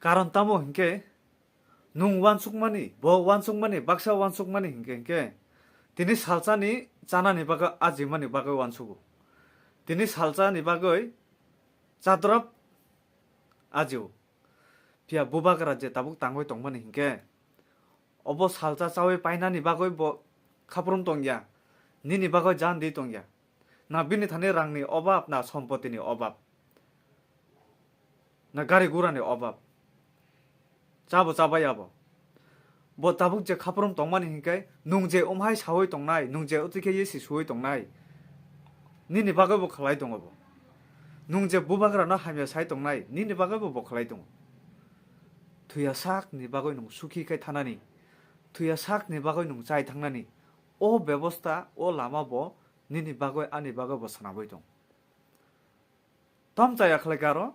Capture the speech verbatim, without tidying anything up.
Karon tamo hinkhe, nwng uansukmani, bo uansukmani, baksa uansukmani hinkhe, hinkhe tini salsani chanani bagwi ajimani bagwi uansugo. Tini salsani bagwi chadrop ajio. Phiya bubagra je tabuk tangwi tongmani hinkhe, obo salsa chawi painani bagwi bo khaprum tongya, nini bagwi jan di tongya. Na bini thani rangni obab, na sompotini obab, na gari gurani obab. Chabo chabai abo. Bo tabuk je khaprum tongmani hinkhe, nwng je umhai sawi tongnai, nwng je utwi khe yesi suwi tongnai, nini bagwi bo khlai tongo bo. Nwng je bubagrano hamya sai tongnai, nini bagwi bo bo khlai tongo. Thuya sakni bagwi nwng sukhi khai thanani, thuya sakni bagwi nwng chai thangnani, o bebosta, o lama bo nini bagwi, ani bagwi bo swnamwi tong. Tom chaya khlai karo,